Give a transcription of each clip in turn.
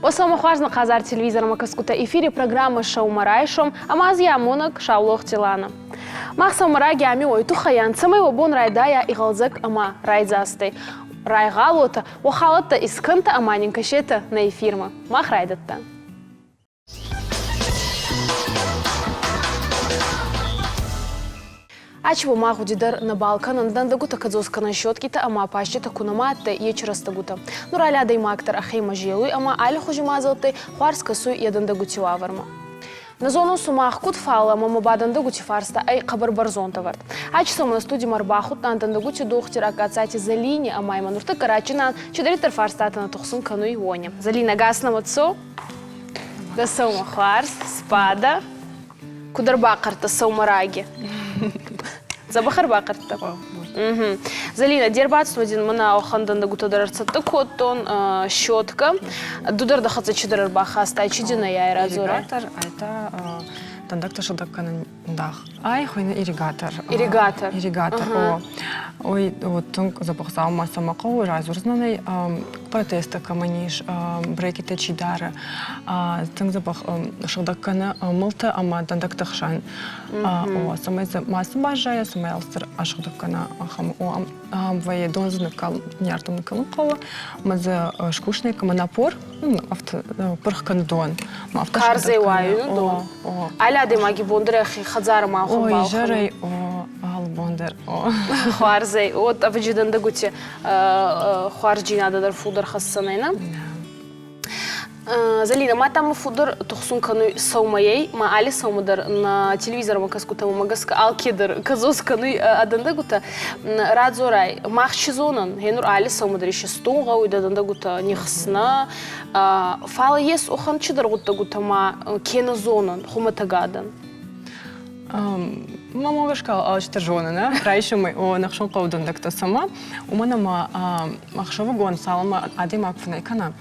Осома хуарз хъазар телевизормӕ кӕсгутӕ эфири программӕ «Сӕумӕрайсом» ӕма ӕз амонӕг Саулохти Лана. Мах сӕумӕраги ами уой туххӕй ан, цӕмӕй уӕ бон райдайа игъӕлдзӕг ӕма райдзастӕй. Райгъал уотӕ, уӕ халӕттӕ искӕнтӕ ӕма нин кӕсетӕ нӕ эфирмӕ. Мах райдӕдтан. Ачи ма гъуди дӕр нӕбал кӕнӕн, дӕндӕгутӕ кӕдзос кӕнӕн щеткитӕ ӕма пасчитӕ ку нӕма адтӕй, ечи рӕстӕгутӕ. Нур алли адӕймаг дӕр ӕхемӕ зелуй ӕма аллихузи мадзӕлттӕй хуарз кӕсуй йӕ дӕндӕгути уавӕрмӕ. Нӕ зонун сумах куд, фал мӕмӕ ба дӕндӕгути фарста ӕй хъӕбӕр бӕрзонд ӕвӕрд. Ачи сӕумӕ студимӕ ӕрбахудтан дӕндӕгути дохтир Акъацати Зӕлини ӕма имӕ нуртӕккӕ рачинан, чидӕриддӕр фарстатӕ нӕ тухсун кӕнуй, уони. Зӕлинӕ, гас нӕмӕ цо? Дӕ сӕумӕ хуарз, спада. Куд ӕрбахъӕрдтӕ сӕумӕраги? Дзӕбӕх ӕрбахъӕрдтӕ? Залина, де рбацудмӕ дин мӕнӕ ауӕхӕн дӕндӕгутӕ дӕр ӕрцӕттӕ кодтон, щетка. Ду дӕр дӕ хӕццӕ чидӕр ӕрбахастай, чи дин ӕй радзорай? Ирригатор, это дӕндӕгтӕ сыгъдӕг кӕнын дах. Ай хуыйны ирригатор. Ирригатор. Ирригатор, о. Ой, вот тынг дзӕбӕх дзаума цӕмӕ хъӕуы, радзурдзынӕн ӕй. Протезтӕ кӕмӕн ис, брекеттӕ чи дары, тынг дзӕбӕх сыгъдӕг кӕны мылтӕ ӕмӕ дӕндӕгты хсӕн. О, цӕмӕй дзы мацы баззайа, цӕмӕй алцыдӕр асыгъдӕг кӕна, ахӕм. О, вӕййы дон дзы ныккал, нӕртон ныккалын хъӕуы, ӕмӕ дзы скусынӕй кӕмӕ напор, афтӕ пырх кӕны дон. Карзӕй уайы дон. Алы адӕймаги бон дӕр ӕхе хӕдзарӕмӕ Ой, изӕрӕй, о, алы бон дӕр, о. Хуарзӕй, от ӕвӕджи дӕндӕгути хуарзджийнадӕ дӕр фулдӕр хӕссӕнӕй, нӕ? Залина, ма там фулдӕр тухсун кӕнуй сӕумӕйӕй, ма али сӕумӕ дӕр на телевизормӕ кӕсгутӕмӕ гӕсгӕ алкедӕр кӕдзос кӕнуй ӕ дӕндӕгутӕ. Радзорай, мах чи зонӕн, гьенур али сӕумӕ дӕр исистун гъӕуй дӕ дӕндӕгутӕ нихснӕ, фал ес уӕхӕн чидӕр гъуддӕгутӕ ма ке нӕ зонӕн, хумӕтӕг адӕн. Мама гӕсгӕ алчидӕр зоны, нӕ? Райсомӕй о ӕнӕхсон хъӕуы дӕндӕгтӕ цӕмӕ, уымӕн ӕмӕ ӕхсӕвыгон цалынмӕ адӕймаг фынӕй кӕна,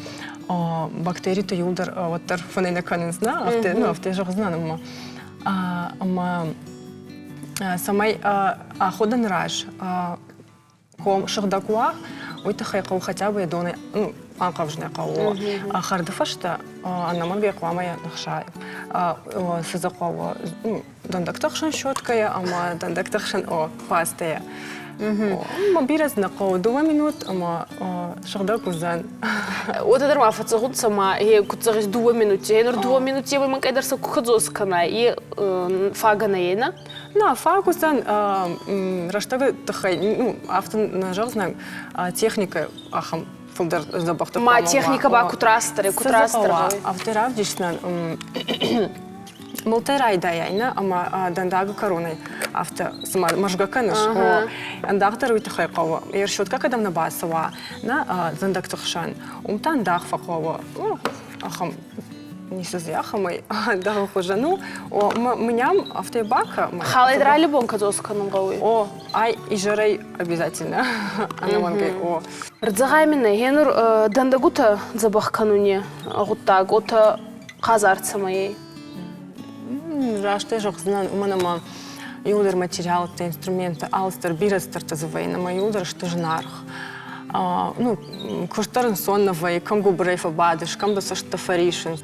бактеритӕ иуылдӕр уӕддӕр фынӕй нӕ кӕнынц, нӕ? Афтӕ, ну, афтӕ зӕгъдзынӕн ӕмӕ ӕмӕ цӕмӕй аходӕны раз ком сыгъдӕг уа, уый тыххӕй хъӕуы хотя бы донӕй ну, анхъӕвзынӕй хъӕуы. Хӕрды фӕстӕ ӕнӕмӕнгӕй хъуамӕ ныхсай. Цы дзы хъӕуы? Дӕндӕгты хсӕн щеткӕйӕ ӕмӕ дӕндӕгты хсӕн о, пастӕйӕ. Ма бирӕ дзы нӕ хъӕуы, дыууӕ минут ӕмӕ сыгъдӕг уыдзӕн. Уотӕ дӕр ма фӕццӕгъунцӕ ма е куд зӕгъис дууӕ минутти. Гьенур дууӕ минутти мӕнкъӕй дӕр сӕ ку кӕдзос кӕнай, е фагӕ нӕ е, нӕ? На, фаг уыдзӕн рӕстӕгы тыххӕй, ну, афтӕ нӕ зӕгъдзынӕн, техникӕ ахӕм фылдӕр дзӕбӕхтӕ Ма техникӕ ба куд растдӕр, куд растдӕр Афтӕ равдисдзынӕн мылтӕй райдайай, нӕ, ӕмӕ дӕндагы кӕронӕй афтӕ цыма мӕзгӕ кӕныс, ӕндах дӕр уый тыххӕй хъӕуы. Йе рщеткӕ кӕдӕм нӕ бацӕуа, нӕ, дӕндӕгты хсӕн, уым та ӕндах фӕхъӕуы. Ахӕм ницы зӕххӕмӕй дӕгъы хуызӕн у. О, мыням афтӕ бакӕ. Халӕй рали бон кӕдзос кӕнун гъӕуй? О, ай изӕрӕй обязательно. Ӕнӕмӕнгӕй, о. Рдзӕгъӕй мин гьенур дӕндӕгутӕ дзӕбӕх кӕнуни гъуддаг, отӕ хъазар цӕмӕй ӕй? Раст ӕй зӕгъдзынӕн, уымӕн ӕмӕ иуылдӕр материалтӕ, инструменттӕ, алцыдӕр бирӕ цыдӕртӕ дзы вӕййы, ӕмӕ иуылдӕр сты зынаргъ. Ну, куыст дӕр ӕнцон нӕ вӕййы, кӕм гуыбырӕй фӕбадыс, кӕм дӕ цӕстытӕ фӕрисынц.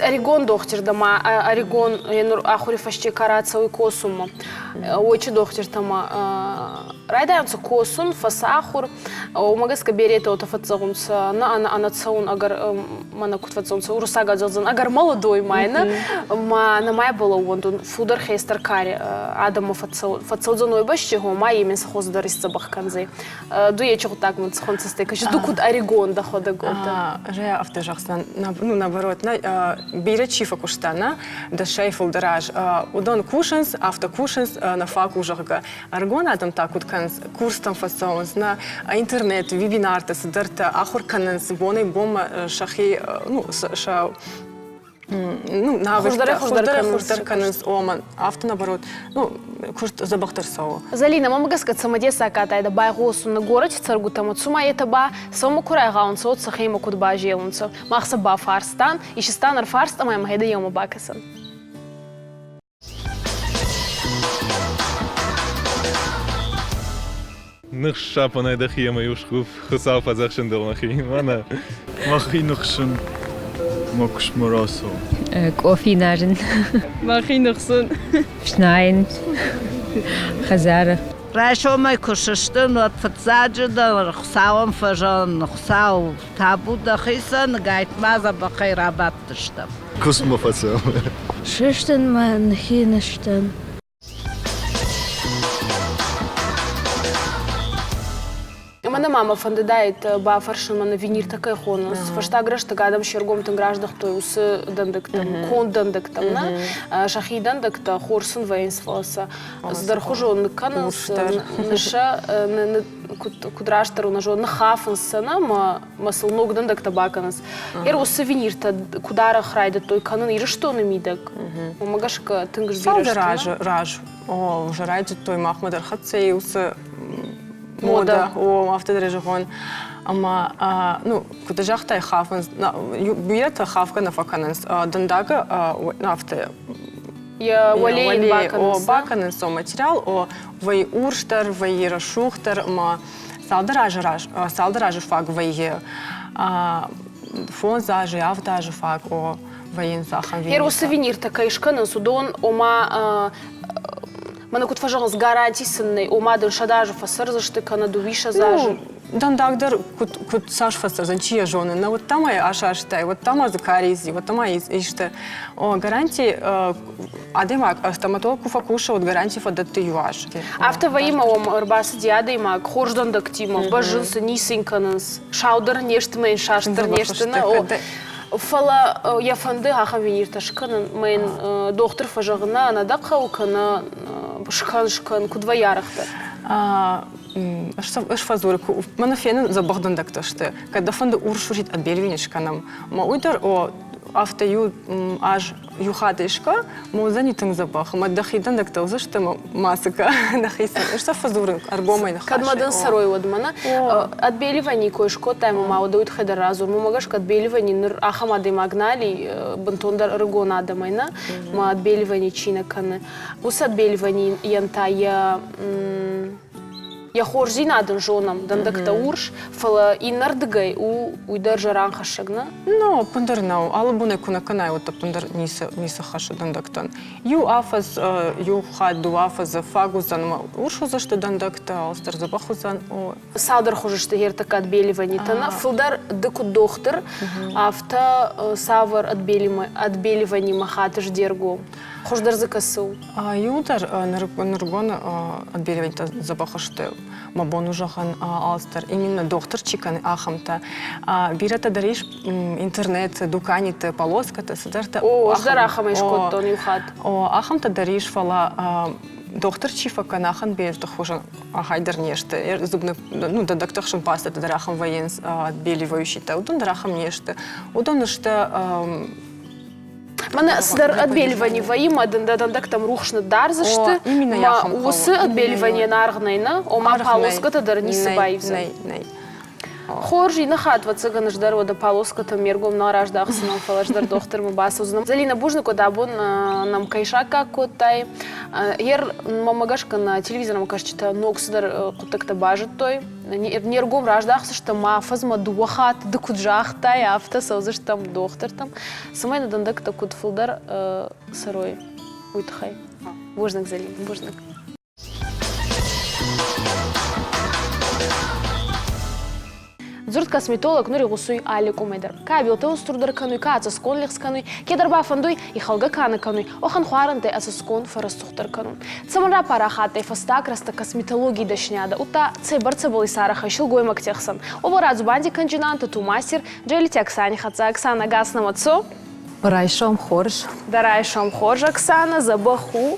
Ӕригон дохтир дӕ ма ӕригон нур ахури фӕсте ка рацӕуй косунмӕ, уой чи дохтиртӕмӕ райдайунцӕ косун, фӕсахур, уомӕ гӕсгӕ беретӕ уотӕ фӕццӕгъунцӕ, нӕ ӕнӕ цӕун ӕгӕр мӕнӕ куд фӕццӕунцӕ, уруссагау зӕгъдзӕн, ӕгӕр молодой майнӕ, ма нӕмӕ балӕууӕндун фулдӕр хестӕр кари адӕммӕ фӕццӕудзӕн уой бӕсти, гъома емен сӕ хуӕздӕр исдзӕбӕх кӕндзӕй. Ду ечи гъуддагмӕ цӕхуӕн цӕстӕй кӕсис? Ду куд ӕригон дӕхуӕдӕг уотӕ? Гъе, афтӕ зӕгъдзӕн, ну, наоборот, нӕ, бирӕ чи фӕкуыста, нӕ, дӕсӕй фылдӕр аз, уыдон кусынц, афтӕ кусынц, нӕ фаг у, зӕгъгӕ. Ӕрыгон адӕм та куыд кӕнынц, курстӕм фӕцӕуынц, нӕ, интернет, вебинартӕ, цыдӕртӕ ахуыр кӕнынц, бонӕй-бонмӕ сӕхи, ну, сӕ ну, хуыздӕрӕй-хуыздӕр кӕнынц, ома, афтӕ наоборот, ну, куыст дзӕбӕхдӕр цӕуы. Залина, мӕмӕ гӕсгӕ цӕмӕдесаг адтайдӕ байгъосун горӕти цӕргутӕмӕ, цума етӕ ба сӕумӕ ку райгъалунцӕ, уӕд сӕхемӕ куд базелунцӕ. Мах сӕ бафарстан, исистан ӕрфарст ӕма ӕма гьедӕ еумӕ бакӕсӕн. Ныхссапынӕй дӕхи ӕмӕ-иу скув, Хуыцау фӕдзӕхсын дыл мӕхи. Мӕнӕ. Мӕхи ныхсын, мӕ куыстмӕ рацӕуын. Къофи назын. Мӕхи ныхсын. Фснайын хӕдзары. Райсомӕй куы сыстын, уӕд фыццаджыдӕр Хуыцауӕн фӕзӕгъын, Хуыцау, табу дӕхицӕн, гайтма дзӕбӕхӕй рабадтыстӕм. Куыстмӕ фӕцӕуын. Сыстын мӕ нхи ныстын. Мӕнӕ ма мӕ фӕндыдаид бафӕрсын, мӕнӕ виниртӕ кӕй хонынц. Фӕстаг рӕстӕг адӕм се ргом тынг раздӕхтой уыцы дӕндӕгтӕм, конд дӕндӕгтӕм, нӕ? Сӕхи дӕндӕгтӕ хорз сын вӕййынц, фӕлӕ сӕ цыдӕрхуызон ныккӕнынц, ныссӕ, куыд растдӕр у, нӕ зонын, ныххафынц сӕ, нӕ, мӕ сыл ног дӕндӕгтӕ бакӕнынц. Ер уыцы виниртӕ куыд арӕх райдыдтой кӕнын Ирыстоны мидӕг, уымӕ гӕсгӕ тынг сбирӕ Цалдӕр азы раз уже райдыдтой махмӕ дӕр хӕццӕ уыцы мода, о, афтӕ дӕр зӕгъон. Ӕмӕ, ну, куыд загътай, хафынц, бирӕтӕ хафгӕ нӕ фӕкӕнынц, дӕндагы афтӕ йӕ уӕлейы бакӕнынц. Бакӕнынц о материал, о, вӕййы урсдӕр, вӕййы рӕсугъддӕр ӕмӕ цалдӕр азы раз, цалдӕр азы фаг вӕййы фондз азы, авд азы фаг, о, вӕййынц ахӕм виниртӕ. Уыцы виниртӕ кӕй скӕнынц, уыдон, ома, мӕнӕ куыд фӕзӕгъынц, гаранти сын нӕй, ома дын 100 азы фӕцӕрдзысты кӕнӕ дыууиссӕдз азы. Дӕндаг дӕр куыд цас фӕцӕрдзӕн, чи йӕ зоны, нӕ уӕдта ма йӕ асастай, уӕдта ма дзы каризи, уӕдта ма исты. О, гаранти адӕймаг стоматолог куы фӕкусы, уӕд гаранти фӕдӕтты иу аз. Афтӕ вӕййы ӕмӕ уӕм ӕрбацыди адӕймаг хорз дӕндӕгтимӕ, бӕззынц сын, ницы йын кӕнынц, саудӕр не сты мӕ йын састдӕр не сты, нӕ, о. Фӕлӕ йӕ фӕнды ахӕм виниртӕ скӕнын, мӕ йын дохтыр фӕзӕгъы, нӕ, нӕ дӕ хъӕуы кӕнӕ скӕн, скӕн, куыд вӕййы арӕхдӕр? Ӕз фӕдзуры, мӕнӕ фенын дзӕбӕх дӕндӕгтӕ сты, кӕд дӕ фӕнды урс-урсид отбеливание скӕнӕм. Мӕ уый дӕр, о, афтӕ иу аз иу хатт искӕ, мӕ уыдзӕни тынг дзӕбӕх, ӕмӕ дӕхи дӕндӕгтӕ уыдзысты ӕмӕ ма цы кӕ, дӕхицӕн. Ӕз сӕ фӕдзурын ӕргомӕй ныхасӕй. Кӕд ма дын цӕрой, уӕд мӕнӕ отбеливание кой скодтай ӕмӕ ма уӕдӕ уый тыххӕй дӕр радзур. Мӕ гӕсгӕ отбеливание ныр ахӕм адӕймаг нал и, бынтондӕр ӕрыгон адӕмӕй нӕ, ма отбеливание чи нӕ кӕны. Уыцы отбеливанийӕн та йӕ йӕ хорздзинад ын зонӕм, дӕндӕгтӕ урс, фӕлӕ иннӕрдыгӕй у уый дӕр зӕранхӕссӕг, нӕ? Ну, ӕппындӕр нӕу. Алы бонӕй куы нӕ кӕнай, уӕд ӕппындӕр ницы, ницы хӕссы дӕндӕгтӕн. Иу афӕдз, иу хатт, дыууӕ афӕдзы фаг уыдзӕн ӕмӕ урс уыдзысты дӕндӕгтӕ, алцыдӕр дзӕбӕх уыдзӕн. Цалдӕр хуызы сты ӕртыккаг отбеливанитӕ. Фылдӕр ды куыд дохтыр, афтӕ цавӕр отбеливанимӕ хатыс де ргом? Хуыздӕр дзы кӕцы у? Иуылдӕр нырыккон отбеливанитӕ дзӕбӕх сты. Мӕ бон у зӕгъын алцыдӕр. Именно дохтыр чи кӕны, ахӕмтӕ. Бирӕтӕ дӕр ис интернет, дуканиты, полоскӕтӕ, цыдӕртӕ. О, ӕз дӕр ахӕмӕй скодтон иу хатт. О, ахӕмтӕ дӕр ис, фӕлӕ дохтыр чи фӕкӕны, ахӕм бирӕты хуызӕн ахай дӕр не сты. Зубны, ну, дӕндӕгты хсӕн пастӕтӕ дӕр ахӕм вӕййынц, отбеливающийтӕ. Уыдон дӕр ахӕм не сты. Уыдон сты Мӕнӕ цыдӕр отбеливание вӕййы мӕ дын дӕ дӕндӕгтӕм рухс ныддардзысты. Мӕ уыцы отбеливание аргъ нӕй, нӕ? Ома палоскӕтӕ дӕр ницы баивдзӕн. Нӕй, нӕй. Хорз, иннӕ хатт, ӕвӕццӕгӕн, ӕз дӕр уӕдӕ палоскӕтӕм ме ргом нал раздӕхдзынӕн, фӕлӕ ӕз дӕр дохтырмӕ бацӕудзынӕн. Зӕлинӕ, бузныг уӕд абон нӕм кӕй саккаг кодтай. Ер, мӕнмӕ гӕсгӕ, нӕ телевизормӕ кӕсджытӕ ног цыдӕр хъуыддӕгтӕ базыдтой. Не ргом раздахдзыстӕм ма афӕдзмӕ дыууӕ хатты, ды куыд загътай, афтӕ цӕудзыстӕм дохтыртӕм, цӕмӕй нӕ дӕндӕгтӕ куыд фылдӕр цӕрой, уый тыххӕй. Бузныг, Зӕлин, бузныг. Дзурд косметолог нур игъусуй алли къумӕй дӕр. Ка билтӕ устурдӕр кӕнуй, ка ӕцӕсгон лигъз кӕнуй, кедӕр ба фӕндуй ихӕлгӕ ка нӕ кӕнуй, уӕхӕн хуарӕнтӕй ӕцӕсгон фӕррӕсугъддӕр кӕнун. Цӕмӕн рапарахат ӕй фӕстаг рӕстӕг косметологий дӕсниадӕ, удта цӕйбӕрцӕбӕл исарӕх ӕй силгоймӕгти ӕхсӕн. Уобӕл радзубанди кӕнджинан тату-мастер Джелити Оксани хӕццӕ. Оксана, гас нӕмӕ цо? Райсом хорз. Дӕ райсом хорз, Оксана, дзӕбӕх у.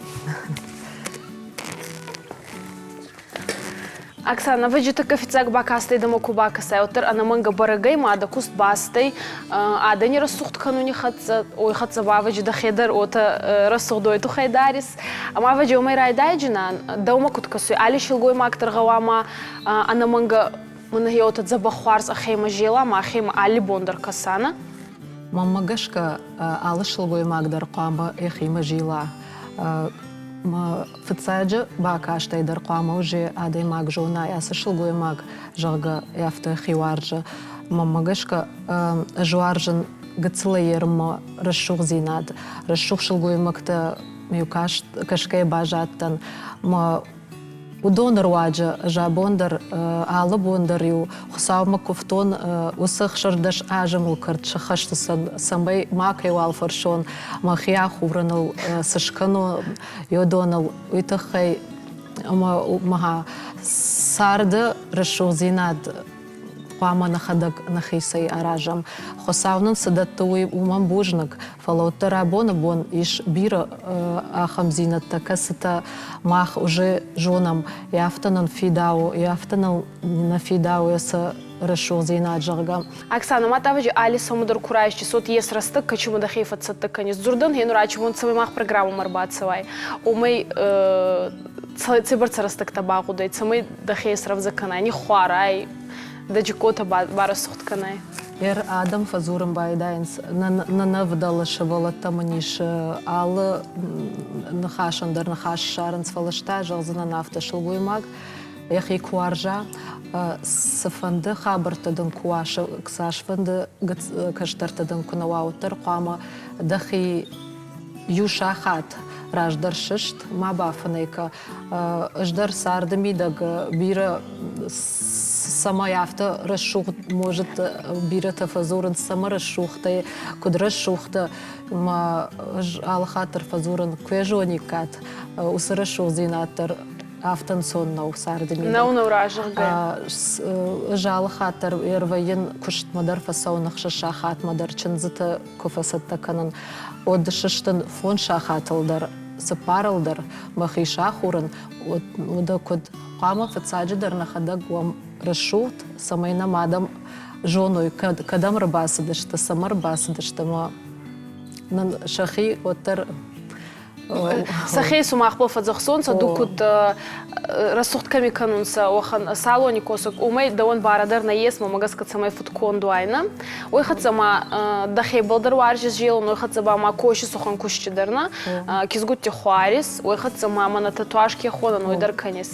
Оксана, вӕджы тӕккӕ фиццаг бакастӕй дӕмӕ ку бакӕсай, уӕддӕр ӕнӕмӕнгӕ бӕрӕгӕй ма дӕ куст бацудӕй адӕни рӕсугъд кӕнуни хӕццӕ, уой хӕццӕ ба ӕвӕджи дӕхе дӕр уотӕ рӕсугъд уой туххӕй дарис. Ӕма ӕвӕджи уомӕй райдайджинан, дӕумӕ куд кӕсуй, алли силгоймаг дӕр гъӕуама ӕнӕмӕнгӕ мӕнӕ уотӕ дзӕбӕх хуарз ӕхемӕ зела ма ӕхемӕ алли бон дӕр кӕсана? Мӕнмӕ гӕсгӕ, алы сылгоймаг дӕр хъуамӕ йӕхимӕ зила. Фыццаджы бакастӕй дӕр хъуамӕ уже адӕймаг зона, ацы сылгоймаг, зӕгъгӕ, афтӕ хиуарзы. Мӕнмӕ гӕсгӕ, ӕз уарзын гыццылӕй ерынмӕ рӕсугъддзинад. Рӕсугъд сылгоймӕгтӕ иу кӕсгӕйӕ баззадтӕн. Мӕ Уыдоны руаджы ӕз абон дӕр, алы бон дӕр-иу Хуыцаумӕ куывтон, уыцы 16 азы мыл кӕрт сыххӕсты, цӕмӕй макӕйуал фӕрсон, мӕхи ахурыныл цы скӕнон, уыдоныл. Уый тыххӕй ӕмӕ мӕ царды рӕсугъддзинад хъуамӕ нӕхӕдӕг нӕхицӕй аразӕм. Хуыцау нын цы дӕтты, уый уымӕн бузныг. Фӕлӕ уӕддӕр абоны бон ис бирӕ ахӕмдзинӕдтӕ, кӕцытӕ мах уже зонӕм, афтӕ нын фидауы, афтӕ нын нӕ фидауы сӕ рӕсугъддзинад, зӕгъгӕ. Оксана, ма тавӕджы али сомы дӕр ку райсти, сот ес рӕстӕг, кӕчумӕ дӕхе фӕццӕттӕ кӕнис. Дзурдӕн хе нур ачи цӕмӕй мах программӕмӕ ӕрбацӕуай, уомӕй цӕйбӕрцӕ рӕстӕгтӕ багъудӕй, цӕмӕй дӕхе срӕвдзӕ кӕнай, ниххуарай, дӕ джиккотӕ барӕсугъд кӕнай? Ер адӕм фӕдзурын байдайынц, нӕ нӕ вдӕлы сывӕллӕттӕ мын ис алы ныхасӕн дӕр ныхас ссарынц, фӕлӕ ӕз та зӕгъдзынӕн афтӕ, сылгоймаг йӕхи куы уарза, цыфӕнды хабӕрттӕ дын куы уа, цасфӕнды кӕстӕртӕ дын куы нӕ уа, уӕддӕр хъуамӕ дӕхи иу сахат раздӕр сыст, ма бафынӕй кӕ. Ӕз дӕр царды мидӕг бирӕ цӕмӕй афтӕ рӕсугъд, может, бирӕтӕ фӕдзурынц, цӕмӕ рӕсугъдӕй, куыд рӕсугъдтӕ, мӕ ӕз алы хатт дӕр фӕдзурын, куы зониккат, уыцы рӕсугъддзинад дӕр афтӕ ӕнцон нӕу царды мидӕг. Нӕу, нӕу разӕгъгӕ. Ӕз алы хатт дӕр ӕрвӕййын куыстмӕ дӕр фӕцӕуын ӕхсӕз сахатмӕ дӕр чындзыты куы фӕцӕттӕ кӕнын, уӕд сыстын фондз сахатыл дӕр, цыппарыл дӕр мӕхи сахурын, уӕдӕ куыд хъуамӕ фыццаджыдӕр нӕхӕдӕг уӕм рӕсугъд, цӕмӕй нӕм адӕм зоной, кӕдӕм ӕрбацыдысты, цӕмӕ ӕрбацыдысты ӕмӕ нын сӕхи уӕддӕр Сӕхе сумахбӕл фӕдзӕхсонцӕ, ду куд рӕсугъд кӕми кӕнунцӕ, уӕхӕн салони косӕг, уомӕй дӕуӕн барӕ дӕр нӕййес, мӕмӕ гӕсгӕ цӕмӕй фудконд уайнӕ. Уой хӕццӕ ма дӕхебӕл дӕр уарзис зелун, уой хӕццӕ ба ма косис уӕхӕн кустти дӕр нӕ, кизгутти хуарис, уой хӕццӕ ма мӕнӕ татуаж ке хонӕн, уой дӕр кӕнис.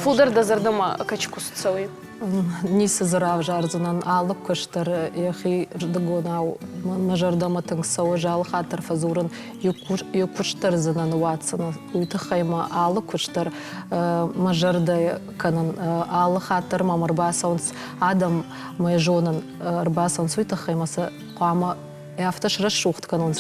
Фулдӕр дӕ зӕрдӕмӕ кӕчи куст цӕуй? Ницы дзы равзардзынӕн, алы куыст дӕр йӕхи рдыгонау мӕ зӕрдӕмӕ тынг цӕуы, ӕз алы хатт дӕр фӕдзурын, иу куыст дӕр дзы нӕ ныууадздзынӕн. Уый тыххӕй мӕ алы куыст дӕр мӕ зӕрдӕ кӕнын. Алы хатт дӕр мӕм ӕрбацӕуынц адӕм, мӕ зонын ӕрбацӕуынц, уый тыххӕй мӕ сӕ хъуамӕ афтӕ срӕсугъд кӕнон,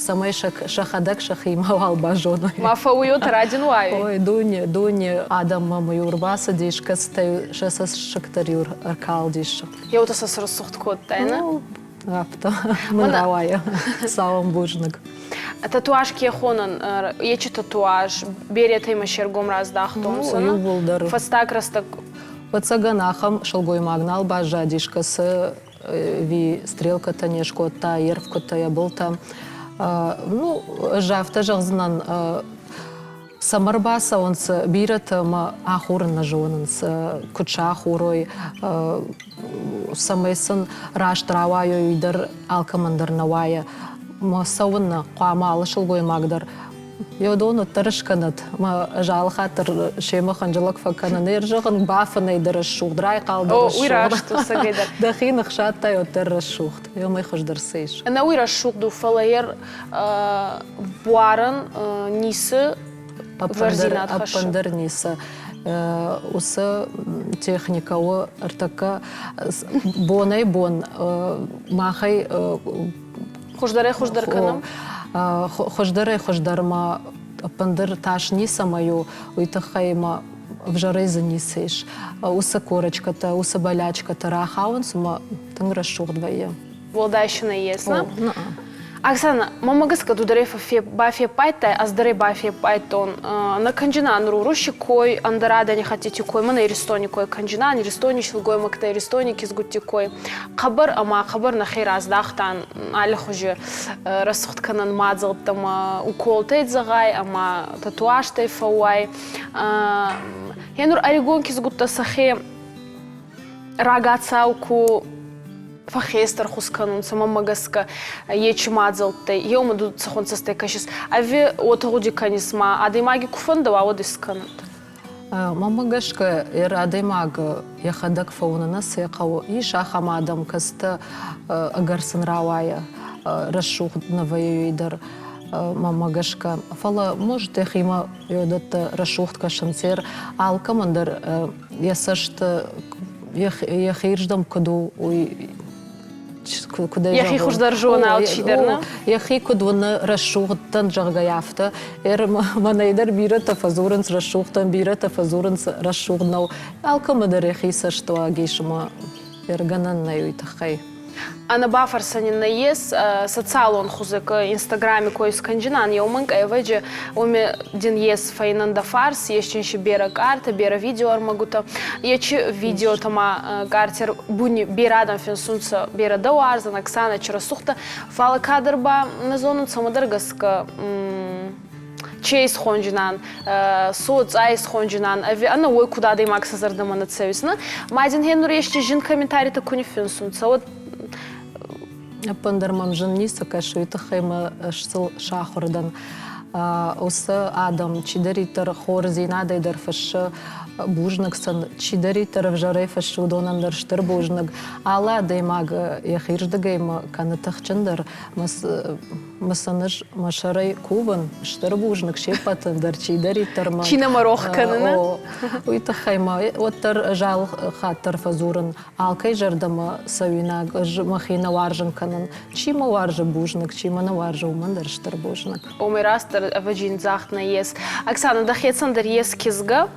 цӕмӕй сӕхӕдӕг сӕхи мауал базоной. Ма фӕуйот радин уай? Ой, дуне, дуне адӕммӕ мӕ ӕрбацыдис, кӕцытӕй сӕ цӕссыгтӕ-иу ӕркалдис. Еутӕ сӕ срӕсугъд кодтай, нӕ? Афтӕ, мын рауайы. Цауӕм бузныг. Татуаж ке хонӕн, ечи татуаж, беретӕй ма се ргом раздахтонцӕ. Иууылдӕр. Фӕстаг рӕстӕг. Ӕцӕгӕн ахӕм сылгоймаг нал баззадис, кӕцы ви стрелкӕтӕ не скодта, йе рфгуытӕ, йӕ былтӕ. Ну, ӕз афтӕ зӕгъдзынӕн, цӕмӕ ӕрбацӕуынц бирӕтӕ ӕмӕ ахурын нӕ зонынц, куыд сӕ ахурой, цӕмӕй сын раст рауайой, уый дӕр алкӕмӕн дӕр нӕ уайы. Мӕ цӕуын нӕ хъуамӕ алы сылгоймаг дӕр Йодон уӕддӕр скӕнӕд. Мӕ ӕз алы хатт дӕр семӕ хынджылӕг фӕкӕнын. Ӕр зӕгъын, бафынӕй дӕр рӕсугъд, райхъал дӕр рӕсугъд. Уый раст у, цӕгӕйдӕр. Дӕхи ныхсадтай, уӕддӕр рӕсугъд. Уымӕй хуыздӕр цы ис? Ӕнӕуый рӕсугъд у, фӕлӕ йӕ буарӕн ницы ӕвзӕрдзинад хӕссы. Ӕппындӕр ницы. Уыцы техникӕ у ӕртӕккӕ бонӕй-бон махӕй Хуыздӕрӕй хуыздӕр кӕнӕм? Хуыздӕрӕй хуыздӕрмӕ ӕппындӕр тас ницӕмӕй у, уый тыххӕй ма ӕвзӕрӕй дзы ницы ис. Уыцы корочкӕтӕ, уыцы болячкӕтӕ рахауынц ӕмӕ тынг рӕсугъд вӕййы. Уӕлдай сын ес, нӕ? Оксана, мӕмӕ гӕсгӕ ду дӕр бафеппайдтай, ӕз дӕр бафеппайдтон. Нӕ кӕнджынӕн Руруси кой, ӕндӕр адӕни хӕттити кой, мӕнӕ Иристони кой кӕнджынӕн, Иристони силгоймӕгтӕ, Иристони кизгутти кой. Хъӕбӕр ӕма хъӕбӕр нӕхе раздахтан аллихузи рӕсугъд кӕнӕн мадзӕлттӕмӕ, уколтӕй зӕгъай ӕма татуажтӕй фӕууай. Е нур ӕригон кизгуттӕ сӕхе рагацау ку Фӕххестӕрхуз кӕнунцӕ, мӕнмӕ гӕсгӕ, ечи мадзӕлттӕй, еумӕ ду цӕхуӕн цӕстӕй кӕсис, ӕви уотӕ гъуди кӕнис ма адӕймаги ку фӕндӕуа, уӕд искӕнӕд? Мӕнмӕ гӕсгӕ, адӕймаг йӕхӕдӕг фӕуыны нӕ цы хъӕуы. Ис ахӕм адӕм, кӕцытӕ ӕгӕр сын рауайы рӕсугъд нӕ вӕййы дӕр, мӕнмӕ гӕсгӕ. Фӕлӕ, может, йӕхимӕ уыдӕттӕ рӕсугъд кӕсынц. Алкӕмӕн дӕр йӕ цӕст йӕхирдӕм куыд у, уый куыдӕй Йӕхи хуыздӕр зоны алчидӕр, нӕ? Йӕхи куыд уыны рӕсугъдтӕн, зӕгъгӕ, афтӕ. Мӕнӕй дӕр бирӕтӕ фӕдзурынц рӕсугъдтӕн, бирӕтӕ фӕдзурынц рӕсугъд нӕу. Алкӕмӕ дӕр йӕхи цӕстуаг ис ӕмӕ ӕргӕнӕн нӕй уый тыххӕй. Ӕнӕбафӕрсӕн ин нӕййес социалон хузӕг Инстаграми кой искӕнджинан еумӕн ӕвӕджи уоми дин ес фӕйнӕндӕ фарс, есчин си берӕ къартӕ, берӕ видеоӕрмӕгутӕ. Ечи видеотӕ ма къартер буни берӕ адӕм финсунцӕ, берӕ дӕ уарзӕн, Оксана Черасухта, фал кадӕр ба нӕ зонун цӕмӕдӕр гӕсгӕ че исхонджинан, соцъа исхонджинан, ӕви ӕнӕ уой куд адӕймаг сӕ зӕрдӕмӕ нӕ цӕуис, нӕ? Ма дин хе нур ести зин комментаритӕ ку ниффинсунцӕ, уӕд Ӕппындӕр мӕм зын ницы кӕсы, уый тыххӕй мӕ сыл сахуыр дӕн. Уыцы адӕм чидӕриддӕр хорздзинадӕй дӕр фыссы, бузныг сын, чидӕриддӕр ӕвзӕрӕй фыссы, уыдонӕн дӕр стыр бузныг. Алы адӕймаг йӕхирдыгӕй мӕ кӕны тыхджындӕр, мӕ сын ӕз мӕ сӕрӕй кувын, стыр бузныг се ппӕтӕн дӕр, чидӕриддӕр мӕ... Чи нӕ мӕ рох кӕны, нӕ? Уый тыххӕй ма уӕддӕр ӕз алы хатт дӕр фӕдзурын, алкӕй зӕрдӕмӕ цӕуинаг, ӕз мӕхи нӕ уарзын кӕнын. Чи мӕ уарзы, бузныг, чи мӕ нӕ уарзы, уымӕн дӕр стыр бузныг. Омӕ растдӕр ӕвӕджин загъд нӕййес. Оксана, дӕхецӕн дӕр ес кизгӕ,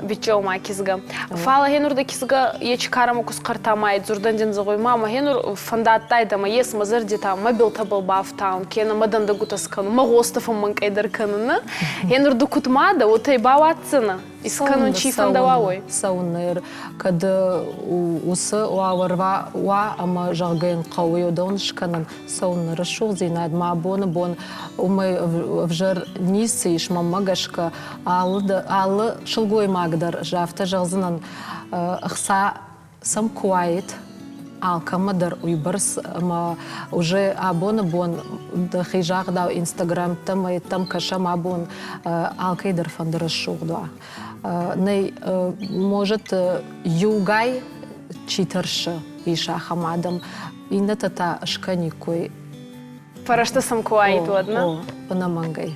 биччеума кизгӕ. Фал гьенур дӕ кизгӕ ечи карӕмӕ ку схъӕртамай, дзурдӕн дин зӕгъуй, мама, гьенур фӕндадтайдӕ ма ес мӕ зӕрдитӕ, мӕ билтӕбӕл бафтаун, кенӕ мӕ дӕндӕгутӕ скӕнун, мӕ гъостӕ фӕммӕнкъӕйдӕр кӕнун. Гьенур ду куд мадӕ, уотӕ бауадздзӕнӕ? Искӕнун чи фӕндӕуа, уой? Цӕуын кӕд уыцы уавӕр уа ӕмӕ зӕгъгӕ йын хъӕуы уыдон скӕнын, цӕуын рӕсугъддзинад мӕ абоны бон уымӕй ӕвзӕр ницы ис мӕнмӕ гӕсгӕ алы сылгоймаг дӕр афтӕ зӕгъдзынӕн ӕхца сӕм куы уаид алкӕмӕ дӕр уыйбӕрц ӕмӕ уже абоны бон дӕхи загъдау инстаграмтӕм ӕмӕ кӕсӕм абон алкӕй дӕр фӕнды рӕсугъд уа. Нӕй, может, иугай чи тӕрсы, ис ахӕм адӕм, иннӕтӕ та скӕниккой. Фӕрӕзтӕ сӕм куы уаид, уӕд нӕ? О, ӕнӕмӕнгӕй.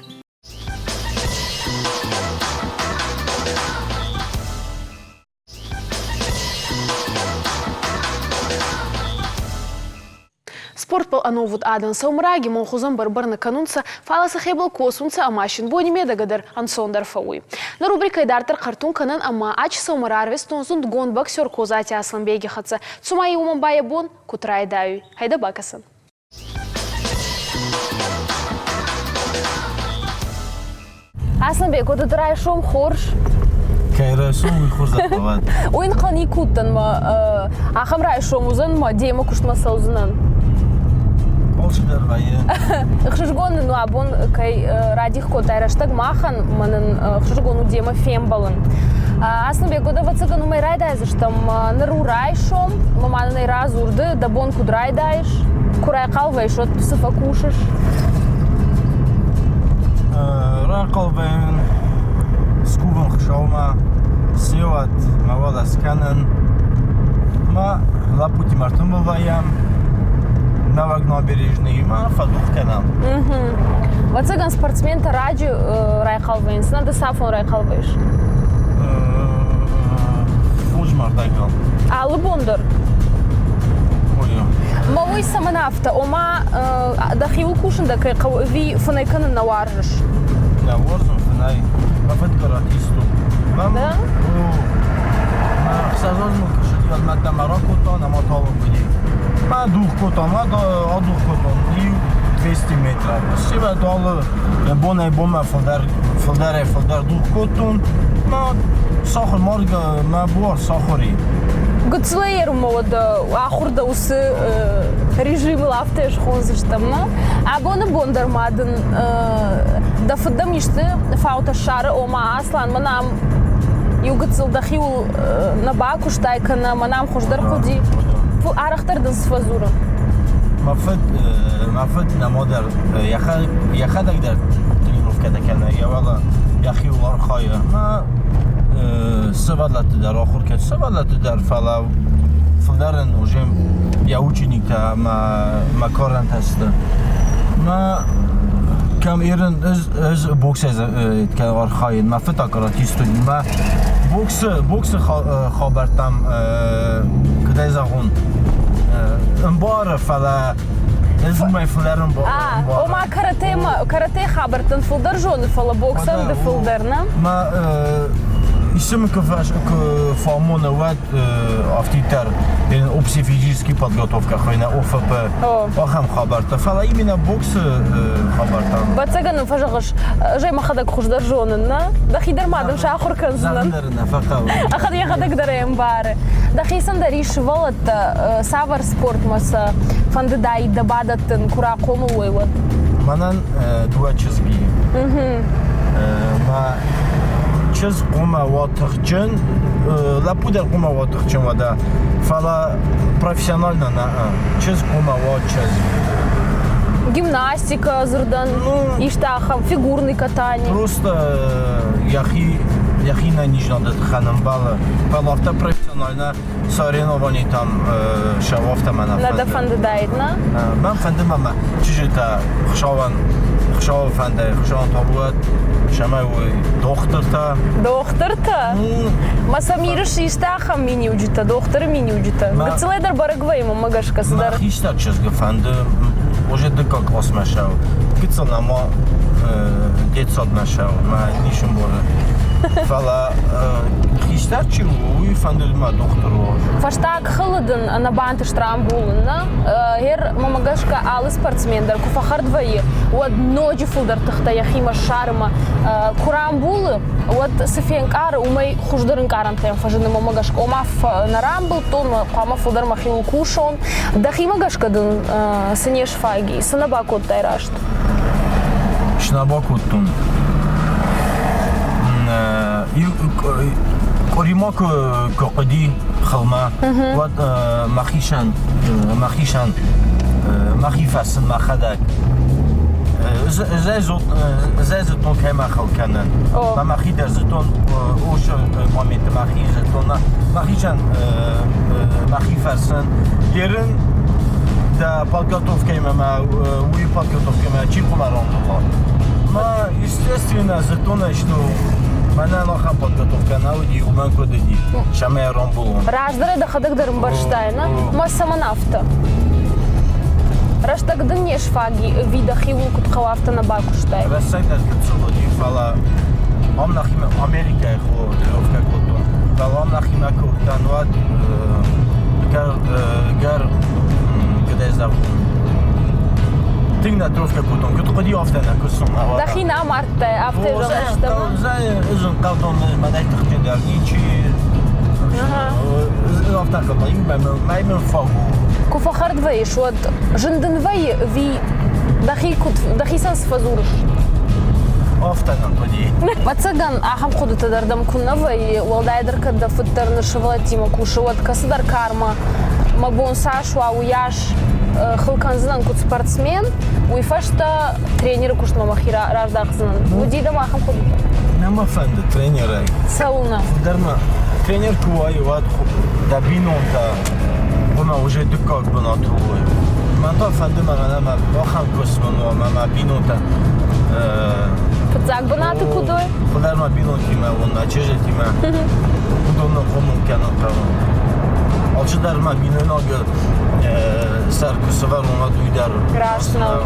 Спортбӕл ӕновуд адӕн сӕумӕраги мон хузӕн бӕрбӕр нӕ кӕнунцӕ, фал сӕхебӕл косунцӕ ӕма син бони медӕгӕ дӕр ӕнцондӕр фӕууй. Нӕ рубрикӕй дарддӕр хъӕртун кӕнӕн ӕма ачи сӕумӕ рарвистон зундгонд боксер Козати Асланбеги хӕццӕ. Цума и уомӕн ба йӕ бон куд райдайуй? Гьӕйдӕ бакӕсӕн. Асланбег, уӕд райсом хорз. Кӕй райсом, уый хорз ӕрхъӕуӕд. Уый нхъӕл никуы уыдтӕн мӕ ахӕм райсом уыдзӕн мӕ демӕ куыстмӕ цӕудзынӕн. Алцыдӕр вӕййы. Ӕхсызгон нын у абон кӕй радих кодтай рӕстӕг махӕн, мӕнӕн ӕхсызгон у демӕ фембӕлын. Асланбег, уӕд ӕвӕццӕгӕн уымӕй райдайдзыстӕм. Ныр у райсом, мӕ ма нын ӕй радзур ды, дӕ бон куыд райдайыс? Куы райхъал вӕййыс, уӕд цы фӕкусыс? Райхъал вӕййын, скувын Хуыцаумӕ, сеуат мӕ уӕлӕ скӕнын. Мӕ лӕппутимӕ ӕртымбыл вӕййӕм, нӕуӕг набережныйы ма фӕдух кӕнӕм. Ӕвӕццӕгӕн, спортсментӕ раджы райхъал вӕййынц, нӕ ды цафон райхъал вӕййыс? Фондз мӕрдӕгыл. Алы бон дӕр? Мӕ уый цӕмӕн афтӕ? Ома, дӕхиуыл кусын дӕ кӕй хъӕуы ӕви фынӕй кӕнын нӕ уарзыс? Нӕ уарзын фынӕй. Мӕ фыд каратист у. Да? Ӕхсӕз мыл куы цыди, уӕд мӕ ӕддӕмӕ ракодтон ӕмӕ талынг уыди. Мӕ дух кодтон, мӕ адух кодтон иу 200 метра. Сивӕд алы бонӕй-бонмӕ фылдӕр фылдӕрӕй-фылдӕр дух кодтон. Мӕ сахуыр маргӕ мӕ буар сахуыри. Гыццылӕй ермӕ уӕд ахуыр дӕ уыцы режимыл афтӕ схондзыстӕм, нӕ? Абоны бон дӕр ма дын дӕ фыд дӕм исты фаутӕ ссары, ома Аслан, мӕнӕ ам иу гыццыл дӕхиуыл нӕ бакуыстай кӕнӕ мӕнӕ ам хуыздӕр хъуыди. Арӕхдӕр дын цы фӕдзуры? Мӕ фыд, мӕ фыд нӕма дӕр йӕхӕдӕг дӕр тренировкӕтӕ кӕны, йӕ уӕлӕ йӕхиуыл архайы. Мӕ сывӕллӕтты дӕр ахуыр кӕны, сывӕллӕтты дӕр, фӕлӕ фылдӕр ын уже йӕ учениктӕ ӕмӕ мӕ карӕнтӕ сты. Мӕ кӕм ерын ӕз ӕз боксӕй архайын, мӕ фыд та каратист уыди. Мӕ боксы боксы хабӕрттӕм куыдӕй зӕгъон, ӕмбары, фӕлӕ ӕз уымӕй фылдӕр ӕмбарын. Ома каратемӕ каратэ хабӕрттӕн фылдӕр зоны, фӕлӕ боксӕн ды фылдӕр, нӕ? Мӕ исымы куы фӕамоны, уӕд афтиддӕр общая физическая подготовка хуыйны ОФП, ахӕм хабӕрттӕ. Фӕлӕ именно боксы хабӕрттӕ. Ӕвӕццӕгӕн ын фӕзӕгъыс, ӕз ӕй мӕхӕдӕг хуыздӕр зонын, нӕ? Дӕхи дӕр ма дын сахуыр кӕндзынӕн. Зӕгъын дӕр нӕ фӕхъӕуы. Ахӕд йӕхӕдӕг дӕр ӕй ӕмбары. Дӕхицӕн дӕр ис сывӕллӕттӕ, цавӕр спортмӕ сӕ фӕндыдаид дӕ бадӕттын, куы рахъомыл уой, уӕд? Мӕнӕн дыууӕ чызги. Мӕ чызг хъуамӕ уа тыхджын, лӕппу дӕр хъуамӕ уа тыхджын уӕдӕ, фӕлӕ профессионально нӕ. Чызг хъуамӕ уа чызг. Гимнастика дзырдӕн, исты ахӕм фигурный катание. Просто йӕхи йӕхи нӕнизнады тыххӕн ӕмбӕлы. Фӕлӕ афтӕ профессионально соревновани там сӕ мӕ нӕ Нӕ дӕ фӕндыдаид, нӕ? Мӕн фӕнды мӕ чызджытӕ Хуыцауӕн Хуыцауы фӕндӕй Хуыцауӕн табуат, цӕмӕй уой дохтыртӕ. Дохтыртӕ? Мӕ Самиры систы ахӕм миниуджытӕ, дохтыры миниуджытӕ. Гыццылӕй дӕр бӕрӕг вӕййы мӕнмӕ гӕсгӕ цыдӕр. Мӕ хистӕр чызгы фӕнды уже дыккаг къласмӕ сӕу. Гыццыл нӕма детсадмӕ сӕу, мӕ ницы мбары. Фӕлӕ хистӕр чи у, уый фӕнды мӕ дохтыр уа. Фӕстаг хылы дын ӕнӕбантыст рамбулын, нӕ? Гъер, мӕмӕ гӕсгӕ, алы спортсмен дӕр куы фӕхӕрд вӕййы, уӕд ноджы фылдӕр тыхтӕ йӕхимӕ ссары ӕмӕ куы рамбулы, уӕд цы фенкъары, уымӕй хуыздӕр ӕнкъарӕнтӕ йӕм фӕзыны мӕмӕ гӕсгӕ. Ома, нӕ рамбылдтон, хъуамӕ фылдӕр мӕхиуыл кусон. Дӕхимӕ гӕсгӕ дын цы не сфаг и, цы нӕ бакодтай раст? Цы нӕ бакодтон? Къуыримӕ куы хъуыди хылмӕ, уӕд мӕхицӕн мӕхицӕн мӕхи фӕрсын мӕхӕдӕг. Ӕз зыдтон, кӕй мӕ хыл кӕнын. Мӕ мӕхи дӕр зыдтон, уыцы моменты мӕхи зыдтон. Мӕхицӕн мӕхи фӕрсын. Ерын дӕ подготовкӕимӕ мӕ уый подготовкӕмӕ чи хъуамӕ рамбула? Мӕ, естественно, зыдтон, что мӕнӕн ахӕм подготовкӕ нӕ уыди, уымӕн куыд уыди, цӕмӕй рамбулон. Раздӕр дӕхӕдӕг дӕр ӕмбӕрстай, нӕ? Мӕ цӕмӕн афтӕ? Рӕстӕг дын не сфаг и, ӕви дӕхиуыл куыд хъӕуы, афтӕ нӕ бакуыстай? Рӕстӕг дӕр гыццыл уыди, фӕлӕ ам нӕхимӕ Америкӕйы тренировкӕ кодтон. Фӕлӕ ам нӕхимӕ куы уыдтӕн, уӕд гӕр куыдӕй зӕгъон, тынг нӕ тренировкӕ кодтон, куыд хъуыди, афтӕ нӕ куыстон. Дӕхи нӕ амардтай, афтӕ зӕгъыс, Ӕз ӕнхъӕлдтон, мӕнӕй тыхджындӕр ничи. Афтӕ ӕнхъӕлдтон, мӕй мын фаг у. Куы фӕхӕрд вӕййыс, уӕд зын дын вӕййы ӕви дӕхи куыд дӕхицӕн цы фӕдзурыс? Афтӕ нӕм хъуыди. Ӕвӕццӕгӕн, ахӕм хъуыдытӕ дӕр дӕм куы нӕ вӕййы, уӕлдайдӕр кӕд дӕ фыд дӕр ныр сывӕллӕттимӕ кусы, уӕд кӕцыдӕр кармӕ мӕ бон цас уа, уыйас хыл кӕндзынӕн куыд спортсмен, уый фӕстӕ тренеры куыстмӕ мӕхи раздахдзынӕн. Уыди дӕм ахӕм хъуыдытӕ? Нӕ мӕ фӕнды тренерӕй. Цӕуылнӕ? Фылдӕр мӕ тренер куы уай, уӕд дӕ бинонтӕ хъуамӕ уже дыккаг бынаты уой. Мӕн та фӕнды мӕнӕ мӕ ахӕм куыст мын уа, мӕ мӕ бинонтӕ Фыццаг бынаты куыд уой? Фылдӕр мӕ бинонтимӕ уон, мӕ чызджытимӕ. Уыдоны хъомыл кӕнын хъӕуы. Алчидӕр мӕ бинойнагы сӕр куы сӕвӕрон, уӕд уый дӕр. Раст нӕу.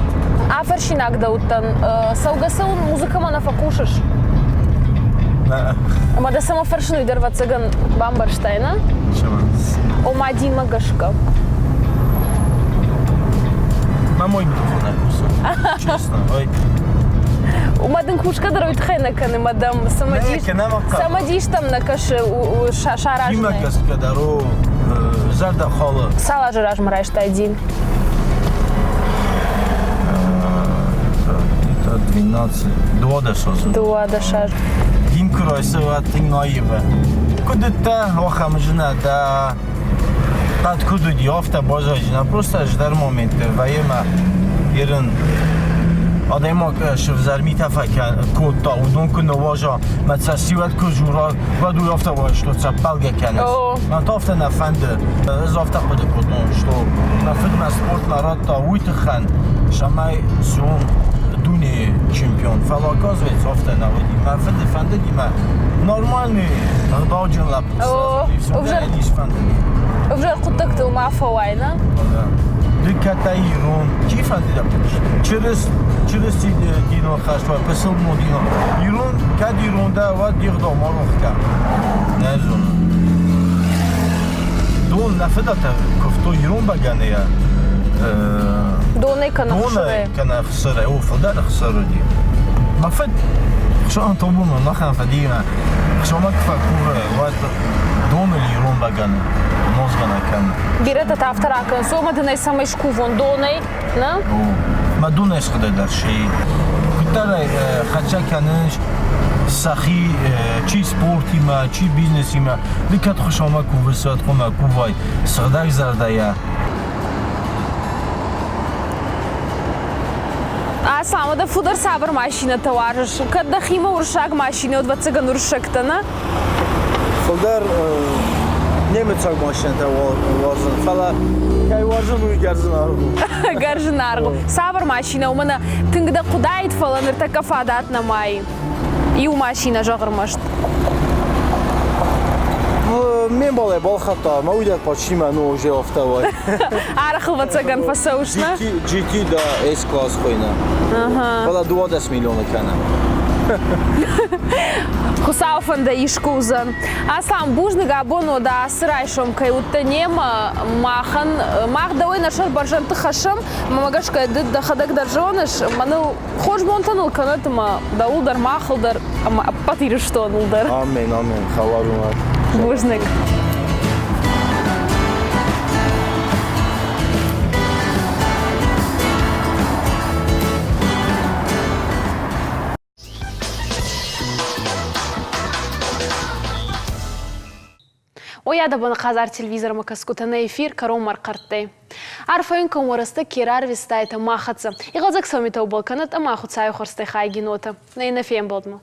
Афӕрсинаг дӕ уыдтӕн, цӕугӕ-цӕуын музыкӕмӕ нӕ фӕхъусыс? Нӕ. Ӕмӕ дӕ цӕмӕ фӕрсын, уый дӕр, ӕвӕццӕгӕн, бамбӕрстай, нӕ? Цӕмӕн? Ома динмӕ гӕсгӕ. Мӕ мой микрофон нӕ кусы. Честно, ой. Уымӕ дын кусгӕ дӕр уый тыххӕй нӕ кӕны, мӕ дӕм цымыдистӕм нӕ кӕсы саразынӕй. Димӕ гӕсгӕ дӕр у зӕрдӕ халы. Цал азы размӕ райстай дин? Это 12, 12 азы. 12 азы. Дин куы райсы, уӕд тынг наивы. Куыд дӕ, ахӕм зынӕ дӕ. Хъӕд куыд уыди, афтӕ баззади. Просто ӕз дӕр моментты вӕййы мӕ ерын адӕймаг сывзӕр митӕ фӕкодта, уыдон куы ныуаза, мӕ цӕстиуӕд куы дзура, уӕд уый афтӕ уа, что цӕппӕлгӕ кӕныс. Мӕн та афтӕ нӕ фӕнды. Ӕз афтӕ хъуыды кодтон, что мӕ фыд мӕ спортмӕ радта уый тыххӕн, цӕмӕй суон дунейы чемпион. Фӕлӕ оказывается афтӕ нӕ уыди. Мӕ фыды фӕндыди мӕ нормальный ӕгъдауджын лӕппу сфӕндыди. Ӕвзӕр хъуыддӕгтыл ма фӕуай, нӕ? Ды кӕддӕй ирон, чи фӕнды дӕ чырысти динон хӕст уа, пысылмон динон. Ирон, кӕд ирон дӕ, уӕд де гъдау ма рох кӕн. Нӕ зонын. Дон нӕ фыдӕлтӕ куывтой ирон бӕгӕныйӕ. Донӕй кӕнӕ хсырӕй? Кӕнӕ хсырӕй, о, фылдӕр хсыр уыди. Мӕ фыд хсырӕн тобумӕ махӕн фӕдимӕ хсомӕ куы фӕкувы, уӕд доныл ирон бӕгӕны нозгӕнӕ кӕны. Бирӕтӕ та афтӕ ракӕнынц, омӕ дын ӕй цӕмӕй скувон донӕй, нӕ? О, мӕ донӕй схъыдӕй дӕр сей. Куыддӕр ӕй хӕццӕ кӕнынц сӕхи чи спортимӕ, чи бизнесимӕ, ды кӕд Хуыцаумӕ кувыс, уӕд хъуамӕ кувай сыгъдӕг зӕрдӕйӕ. Аслан, дӕ фылдӕр цавӕр машинӕтӕ уарзыс? Кӕд дӕхимӕ уырыссаг машинӕ уыд, ӕвӕццӕгӕн, уырыссӕгтӕ, нӕ? Фылдӕр немыцаг машинӕтӕ уарзын, фӕлӕ кӕй уарзын, уый гӕрзынаргъ у. Гӕрзынаргъ у. Цавӕр машинӕ у? Мӕнӕ тынг дӕ хъуыдаид, фӕлӕ ныртӕккӕ фадат нӕма и. Иу машинӕ зӕгъ ӕрмӕст. Ме мбалӕй балхӕдта, мӕ уый дӕр почти мӕ ног афтӕ уай. Арӕх ӕвӕццӕгӕн фӕцӕуыс, нӕ? GT да S-класс хуыйны. Фӕлӕ 12 миллионы кӕны. Хуыцауы фӕндӕ искуы уыдзӕн. Аслан, бузныг абон уӕдӕ ацы райсом кӕй уыдтӕ немӕ, махӕн, мах дӕуӕй нӕ сӕр бӕрзӕндты хӕссӕм, мӕ гӕсгӕ ды дӕхӕдӕг дӕр зоныс, мӕныл хорз бонтӕ ныл кӕнӕт ӕмӕ дӕуыл дӕр, махыл дӕр ӕмӕ ӕппӕт Ирыстоныл дӕр. Амен, амен, хӕлар уӕд. Бузныг. Ойадӕбӕн хъазар телевизормӕ кӕсгутӕ нӕ эфир кӕронмӕ ӕрхъӕрттӕй. Арфӕ кӕм уӕрӕстӕ ке рарвистайтӕ ма хӕццӕ. Игъӕлдзӕг сӕумитӕбӕл кӕнӕд ӕма Хуцауи хуӕрзтӕй хайгин уотӕ. Нӕ иннӕ фембӕлдмӕ.